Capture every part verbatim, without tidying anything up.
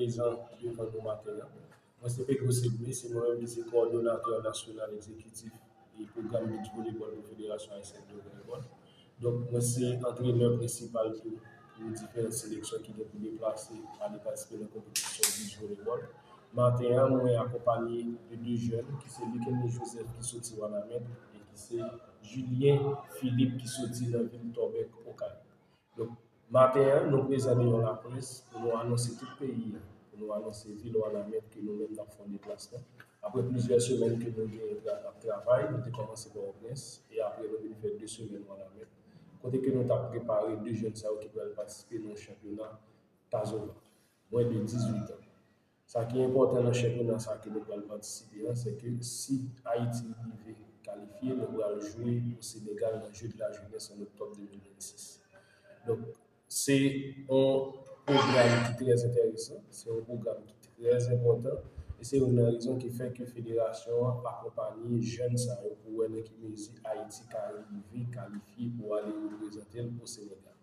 Prezan devan nou maten an. Mwen se Pedro Sedme, se mwen menm ki se kowòdonatè nasyonal egzekitif e pwogram beach volleyball pou Federasyon Ayisyèn de Volleyball. Donk, mwen se antrenè prensipal tou pou diferan seleksyon ki gen pou deplase ale patisipe nan konpetisyon beach volleyball. Maten an, mwen akonpanye de de jèn, ki se Lukenly Joseph ki soti Wanament e ki se Julien Philippe ki soti nan vil Tòbèk, Okay. Donk, maten an, nou prezan devan laprès pou nou anonse tout peyi a, pou nou anonse vil Wanament ke nou menm n ap fè yon deplasman. Apre plizyè semèn ke nou gen tra-, ap travay, nou te kòmanse Pòtoprens, e apre nou vin fè de semèn Wanament, kote ke nou t ap prepare de jèn sa yo ki pral patisipe nan chanpyona Kazova, mwens de dizuit an. Sa ki enpòtan nan chanpyona sa ke nou pral patisipe an, se ke si Ayiti rive kalifye, nou pral jwe o Senegal nan Jeux de la Jeunesse an oktòb de mil vennsis. Donk, se yon pwogram ki trè enteresan, se yon pwogram ki trè enpòtan, e se youn nan rezon ki fè ke federasyon an akonpanye jèn sa yo pou wè nan ki mezi Ayiti ka rive kalifye pou ale reprezante l o Senegal.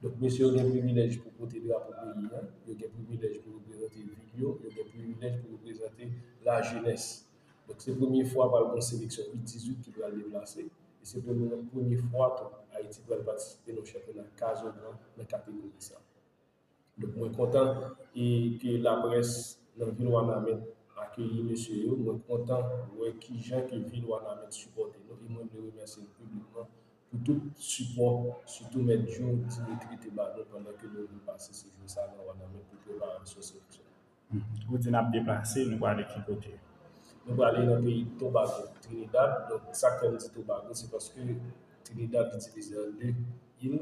Donk, mesye yo gen privilèj pou pote drapo peyi a, yo gen privilèj pou reprezante vil yo, yo gen privilèj pou reprezante lajenès. Donk, se premye fwa pral gen yon seleksyon U dizuit ki pral deplase, e se premye, premye fwa tou Ayiti pral patisipe nan chanpyona Kazova nan kategori sa. Donk, mwen kontan e ke laprès nan vil Wanament akeyi mesye yo. Mwen kontan wè kijan ke vil Wanament sipòte nou, e mwen vle remèsye nou piblikman pou tout sipò, sitou Mèt Joe Dimitri te ba nou pandan ke nou vin pase sejou sa nan Wanament pou preparasyon seleksyon. Ou di n ap deplase, nou prale ki kote? Nou prale nan peyi Tobago, Trinidad. Donk, sa k fè m di Tobago, se paske Trinidad li divize an de il.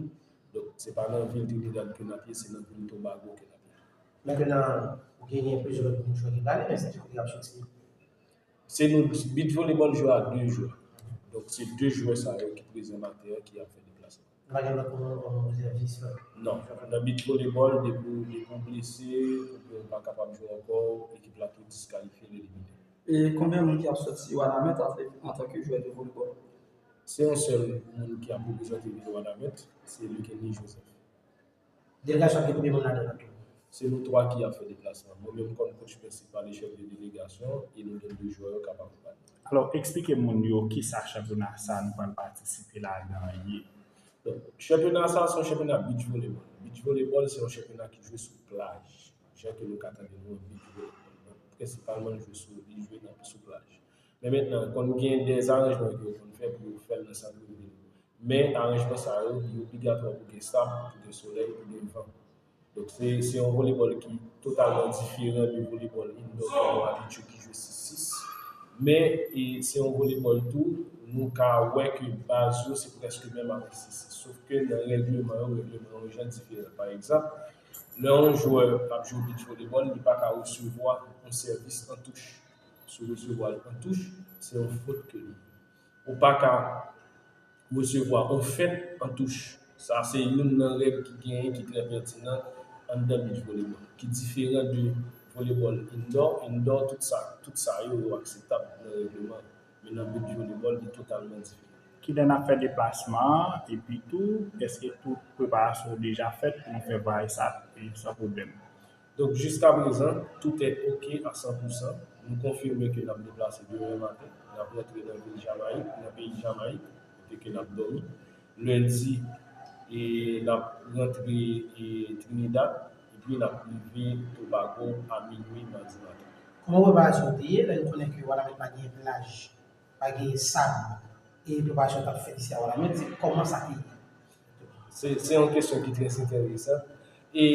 Donk, se pa nan vil Trinidad ke n ap ye, se nan vil Tobago ke n ap ye. Mentnan, ou genyen plizyè lòt moun jwè ki prale, men se ki kote y ap soti? Se nou, beach volleyball jwe a de jwè. Donk, se de jwè sa yo ki prezan maten an ki ap fè deplasman. Nou pa gen lòt moun kòm rezèvis? Non. Nan beach volleyball, depi, depi w blese, oubyen w pa kapab jwe ankò, ekip la tou diskalifye, l elimine. E konbyen moun ki ap soti Wanament antre antanke jwè de volleyball? Se yon sèl moun ki ap reprezante vil Wanament, se Lukenly Joseph. Delegasyon ap gen konbyen moun ladan l tou? Se nou twa ki ap fè deplasman. Mwen menm kòm coach prensipal e chèf de delegasyon, e nou gen de jwè yo k ap akonpanye. Alò, eksplike moun yo kisa chanpyona sa nou pral patisipe ladan an ye. Donk, chanpyona sa, se yon chanpyona beach volleyball. Beach volleyball, se yon chanpyona ki jwe sou plaj. Jan ke nou ka tande nou wè beach volleyball. Donk, prensipalman, l jwe sou, li jwe nan, sou plaj. Men mentnan, konn gen de aranjman ke yo konn fè pou yo fè l nan sant vil. Men aranjman sa yo, li obligatwa pou gen sab, pou gen solèy, pou gen van. Donk, se, se yon voleybòl ki totalman diferan de voleybòl indoor ke nou abitye ki jwe sis sis. Men, e, se yon voleybòl tou, nou ka wè ke baz yo se prèske menm avèk sis sis. Sof ke nan règleman yo, règleman yo jan diferan. Pa egzanp, lè yon jwè ap jwe beach volleyball, li pa ka resevwa yon sèvis an touch. Si w resevwa l an touch, se yon fot ke li ye. Ou pa ka resevwa yon fent an touch. Sa se youn nan règ ki genyen ki trè pètinan anndan beach volleyball, ki diferan de voleybòl indoor. Indoor, tout sa, tout sa yo, yo akseptab nan règleman. Men nan beach volleyball, li totalman diferan. Kilè n ap fè deplasman an? Epi tou, èske tout preparasyon yo deja fèt pou nou fè vwayaj sa, e, san pwoblèm? Donk, jiskaprezan, tout est ok à cent pour cent. Nou konfime ke n ap deplase demen maten. N ap rantre nan vil Jamayik, nan peyi Jamayik, kote ke n ap dòmi. Lendi, e, n ap rantre, e, Trinidad, epi n ap rive Tobago a minui madi maten. Kòman preparasyon te ye lè n konnen ke Wanament pa gen plaj, pa gen sab, e preparasyon t ap fèt isi a Wanament, se kòman sa te ye? Se, se yon kesyon ki trè enteresan. E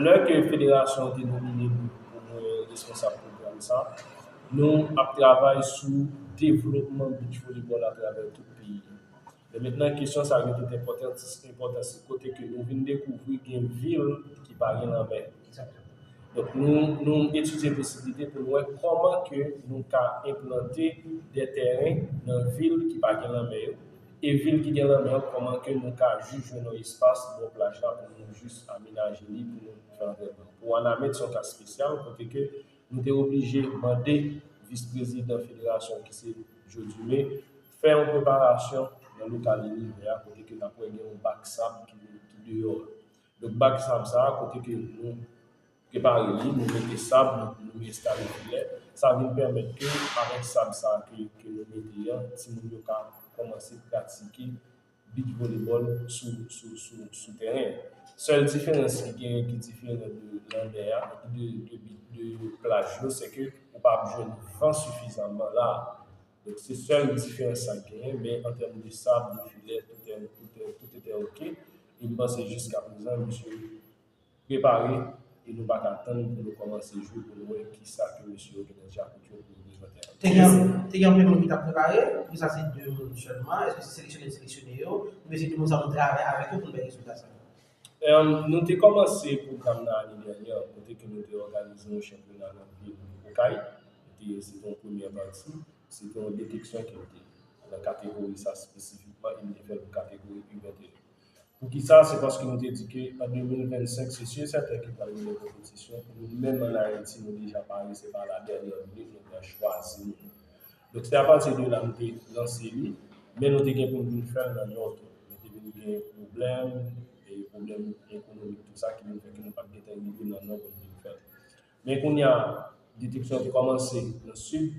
lè ke federasyon an te nomine m pou mwen responsab pwogram sa, nou ap travay sou devlopman beach volleyball atravè tout peyi a. Men mentnan, kesyon sa gen tout enpòtans, enpòtans li kote ke nou vin dekouvri gen vil ki pa gen lanmè. Donk, nou, nou etidye posiblite pou nou wè kòman ke nou ka enplante de tèren nan vil ki pa gen lanmè yo. E vil ki gen lanmè yo, kòman ke nou ka jis jwenn yon espas bò plaj la pou nou jis amenaje li, pou nou fè antrènman. Pou Wanament, se yon ka espesyal, kote ke nou te oblije mande vis prezidan federasyon ki se Joe Dumé, fè yon preparasyon nan lokal Inivè a, kote ke n ap wè gen yon bak sab ki, ki deyò a. Donk, bak sab sa a, kote ke nou prepare li, nou mete sab, nou, nou enstale filè. Sa vin pèmèt ke avèk sab sa ke, ke nou mete an, timoun yo ka kòmanse pratike beach volleyball sou, sou, sou, sou teren. Sèl diferans ki genyen, ki diferan de lanmè a, de, de, de plaj yo, se ke ou pa ap jwenn van sifizamman la. Donk, se sèl diferans sa k genyen, men an tèm de sab, de filè, tout est, tout est, tout était ok. E m panse jiska prezan, misye prepare e nou pa ka tann pou nou kòmanse jwe pou nou wè kisa ke mesye yo gen nan djakout yo pou yo prezante a. Te gen, te gen anpil moun ki t ap prepare, pou sa se de moun sèlman, èske se seleksyone l seleksyone yo, oubyen se de moun sa nou travay avèk yo pou nou bay rezilta sa? Em, nou te kòmanse pwogram nan ane dènyè, kote ke nou te òganize yon chanpyona nan vil Okay. Te, se te yon premyè pati, se te yon deteksyon ke nou te nan kategori sa espesifikman, e nou te fè l pou kategori U venteyen. Poukisa? Se paske nou te di ke an de mil vennsenk, se si e sèten ke pral gen yon konpetisyon. Pou nou menm ann Ayiti, nou deja pare, se pa la dènyè minit nou pral chwazi moun. Donk, se apati de la nou te lanse li, men nou te gen pou nou vin fè l nan Nò tou. Men te vin gen pwoblèm, e pwoblèm ekonomik, tou sa, ki vin fè ke nou pa t gentan rive nan Nò pou nou vin fè l. Men kounye a, deteksyon te kòmanse nan Sid,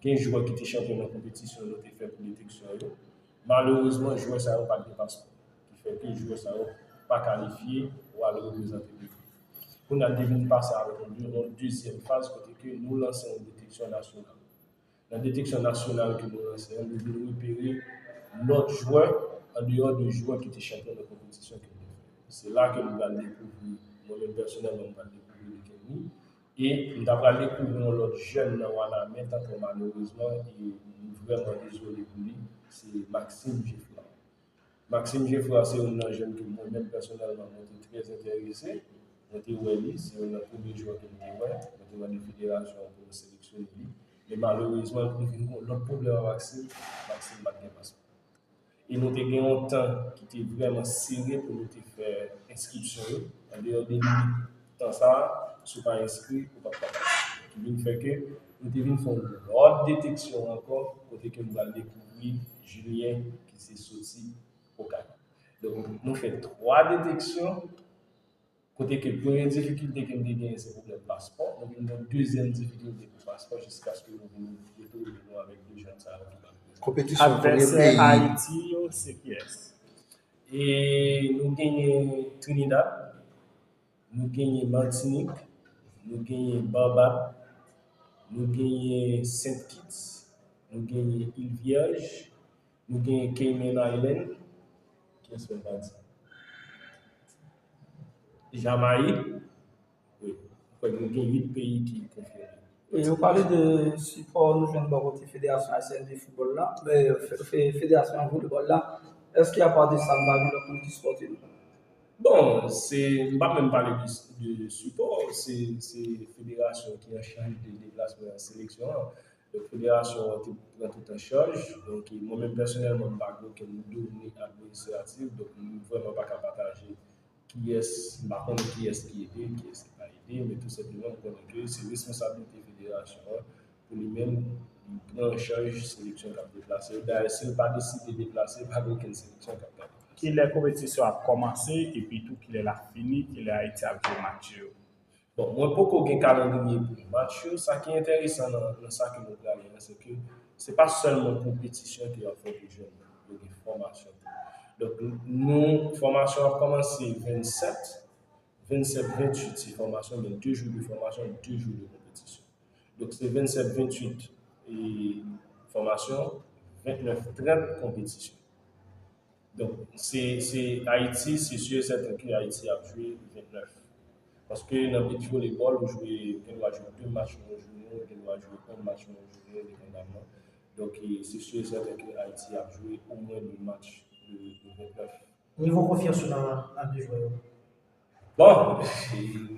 gen jwè ki te chanpyon nan konpetisyon nou te fè pou deteksyon yo. Malerezman, jwè sa yo pa t gen paspò, ki fè ke jwè sa yo pa kalifye pou al reprezante peyi. Kounye a, li te vin pase avèk yon de-, yon dezyèm faz kote ke nou lanse yon deteksyon nasyonal. Nan deteksyon nasyonal ke nou lanse an, nou vin repere lòt jwè andeyò de jwè ki te chanpyon nan konpetisyon ke nou te fè. Se la ke nou pral dekouvri, mwen menm pèsonèlman, m pral dekouvri Lekenny. E m ta pral dekouvri yon lòt jèn nan Wanament ankò, malerezman, e m vrèman dezole pou li, se Maxime Geffrard. Maxime Geffrard se youn nan jèn ke mwen menm pèsonèlman mwen te trè enterese, mwen te wè li, se youn nan premye jwè ke m te wè, mwen te mande federasyon an pou yo seleksyone li, men malerezman pou vin gen yon lòt pwoblèm ak Maxime, Maxime pa t gen paspò. E nou te gen yon tan ki te vrèman sere pou nou te fè enskripsyon yo. Andeyò de limit tan sa a, si w pa enskri, ou p ap ka pase. Ki vin fè ke nou te vin fè yon lòt deteksyon ankò, kote ke nou pral dekouvri Julien ki se soti Okay. Donk, nou fè twa deteksyon. Kote ke premye difikilte ke m te genyen, se pwoblèm paspò. Nou vin gen dezyèm difikilte pou paspò jiskaske nou vin retwouve nou avèk de jèn sa yo ki pa t prezan. Konpetisyon premye Advèsè peyi. Ayiti yo, se kiyès? E nou genyen Trinidad, nou genyen Matinik, nou genyen Barbad, nou genyen Sent Kitts, nou genyen Il Vyèj, nou genyen Cayman Island, kiyès menm pa di? Jamayik, wi. Mwen kwè nou gen uit peyi ki konfime. E ou pale de sipò nou jwenn bò kote Federasyon Ayisyèn de Foutbòl la, e, fe-, fe-, Federasyon Volebòl la. Èske apa de sa, n pa gen lòt moun ki sipòte nou? Bon, se, m pa menm pale de, de sipò, se, se federasyon ki an chaj de deplasman seleksyon an. Donk, federasyon an te pran tout an chaj. Donk, mwen menm pèsonèlman, m pa gen okenn done administratif. Donk, m vrèman pa ka pataje kiyès, m pa konnen kiyès ki ede, kiyès ki pa ede, men tou senpleman, m konnen ke se responsablite federasyon an pou li menm, li pran an chaj seleksyon k ap deplase yo. Dayè, si l pa deside deplase, pa gen okenn seleksyon k ap ka deplase. Kilè konpetisyon ap kòmanse, epi tou kilè l ap fini, kilè Ayiti ap jwe match yo? Bon, mwen poko gen kalandriye pou match yo. Sa ki enteresan nan, nan sa ke nou prale an, se ke se pa sèlman konpetisyon ke y ap fè pou jèn nan, yo gen fòmasyon tou. Donk, nou, fòmasyon ap kòmanse vennsèt, vennsèt, vennuit se fòmasyon, men de jou de fòmasyon, de jou de konpetisyon. Donk, se vennsèt, vennuit e fòmasyon, vennèf, trant konpetisyon. Donk, se, se Ayiti, se si e sèten ke Ayiti ap jwe vennèf. Paske nan beach volleyball, ou jwe, ou gen dwa jwe de match nan yon jounen, ou gen dwa jwe yon match nan yon jounen, depandamman. Donk, e, se si e sèten ke Ayiti ap jwe omwen de match de, de vennèf. Nivo konfyans ou nan, nan de jwè yo? Bon,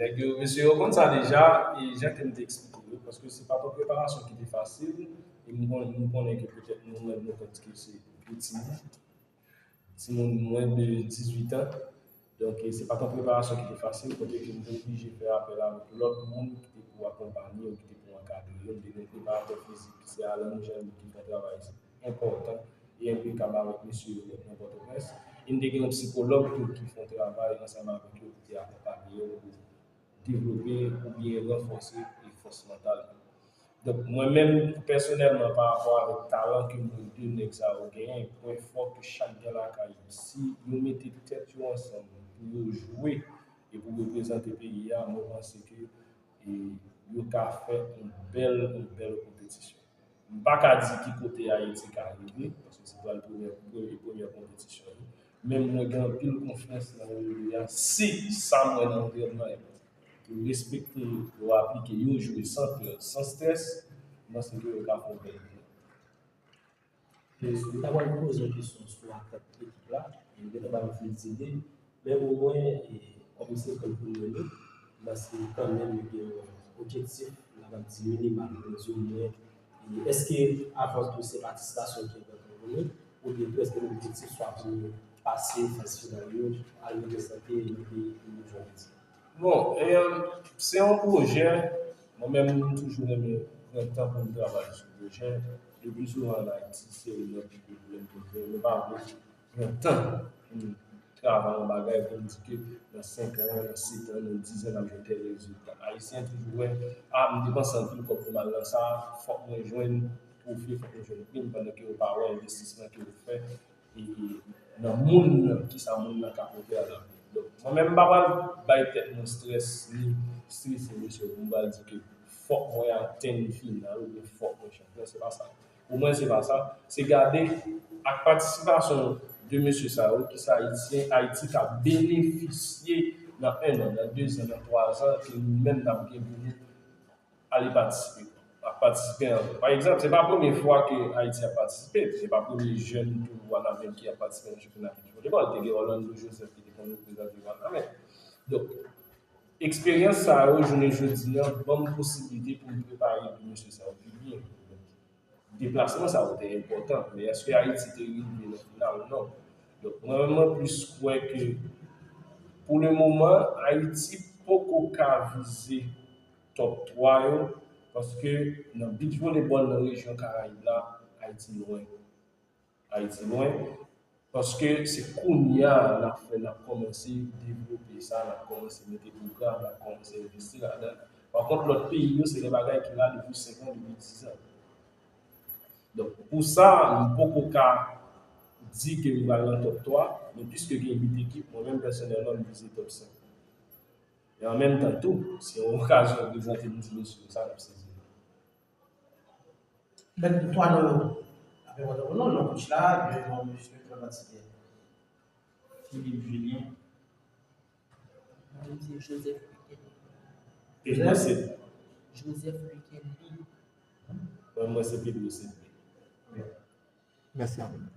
nèg yo, mesye yo konn sa deja, e jan ke m te eksplike yo, paske se pa t yon preparasyon ki te fasil, e m konnen, nou konnen ke petèt nou menm nou konn ke se de timoun, timoun mwens de dizuit an. Donk, e se pa t yon preparasyon ki te fasil, kote ke m te oblije fè apèl avèk lòt moun ki te pou akonpanye yo, ki te pou ankadre yo. M te gen yon preparatè fizik, ki se Alan Jean Louis, ki fè yon travay enpòtan e enpekab avèk mesye yo nan Pòtoprens. E m te gen yon sikològ tou ki fè yon travay ansanm avèk yo, ki te akonpanye yo pou devlope oubyen ranfòse fòs mantal yo. Donk, mwen menm, pèsonèlman, pa rapò avèk talan ke mwen de nèg sa yo genyen, pwen fò ke chak gen lakay yo, si yo mete tèt yo ansanm pou yo jwe e pou reprezante peyi a, mwen panse ke e yo ka fè yon bèl, yon bèl konpetisyon. M pa ka di ki kote Ayiti ka rive, paske se pral premyè, premyè, premyè konpetisyon li. Men mwen gen anpil konfyans nan yo jodi a, si sa m wè nan anviwònman yo, yo respekte, yo aplike, yo jwe san krent, san strès, m panse ke yo ka fè yon bèl jounen. E, m ta pral poze yon kesyon sou antant ekip la, e, gentan ba m fil tide, men pou mwen, e, kòm se kòm pou nou, m panse kanmenm gen yon objektif, m kapab di minimal, pou di omwen, e, èske avan tou se patisipasyon ki enpòtan pou nou, oubyen tou èske nou objektif swa pou nou pase faz final yo, al reprezante yon peyi pou nou jwe Ayiti? Bon, e, se yon pwojè, mwen menm, m toujou renmen pran tan pou m travay sou pwojè. Le pli souvan ann Ayiti, se lè m gen pwoblèm pou m fè, mwen pa vle pran tan pou m travay yon bagay pou m di ke nan senk an, nan sèt an, nan diz an, n ap jwenn tèl rezilta. Ayisyen toujou wè, a, m depanse anpil kòb pou m al nan sa, fòk mwen jwenn twofe, fòk mwen jwenn prim, pandan ke yo pa wè envestisman ke yo fè e nan moun nan, kisa moun nan ka pote a lavi. Donk, mwen menm, m pa pral bay tèt mwen strès ni strese mesye pou m pral di ke fòk mwen atenn final oubyen fòk mwen chanpyon, se pa sa. Pou mwen, se pa sa. Se gade ak patisipasyon de mesye sa yo, kisa Ayisyen, Ayiti ka benefisye nan en an, nan de zan, nan twa zan, ke nou menm n ap gen pou nou ale patisipe. Ap patisipe an. Pa egzanp, se pa premye fwa ke Ayiti ap patisipe. Se pa premye jèn tou Wanament ki ap patisipe nan chanpyona beach volleyball. Te gen Orlando Joseph ki te konn reprezante Wanament. Donk, eksperyans sa yo, jounen jodi a, ban m posiblite pou m prepare de mesye sa yo pi byen. Deplasman sa yo te enpòtan, men èske Ayiti te rive nan final? Non. Donk, mwen menm, mwen plis kwè ke, pou le moman, Ayiti poko ka vize top twa yo, paske nan beach volleyball nan rejyon Karayib la, Ayiti lwen. Ayiti lwen. Paske se kounye a n ap fè, n ap kòmanse devlope sa, n ap kòmanse mete pwogram, n ap kòmanse envesti ladan. Pa kont, lòt peyi yo, se de bagay ki la depi senk an, depi diz an. Donk, pou sa, m poko ka di ke m pral nan top twa, men piske gen uit ekip, mwen menm pèsonèlman, m vize top senk. E an menm tan tou, se yon okazyon prezante m ti mesye yo, sa n ap sezi. Mèt twa non yo. Apre mwen non, non, kouch la, men non, mesye, mwen patisipe. Philippe Julien. Mwen se Joseph Lukenly. Pedro se. Joseph Lukenly. Mwen, mwen se Pedro se. Mèsi anpil.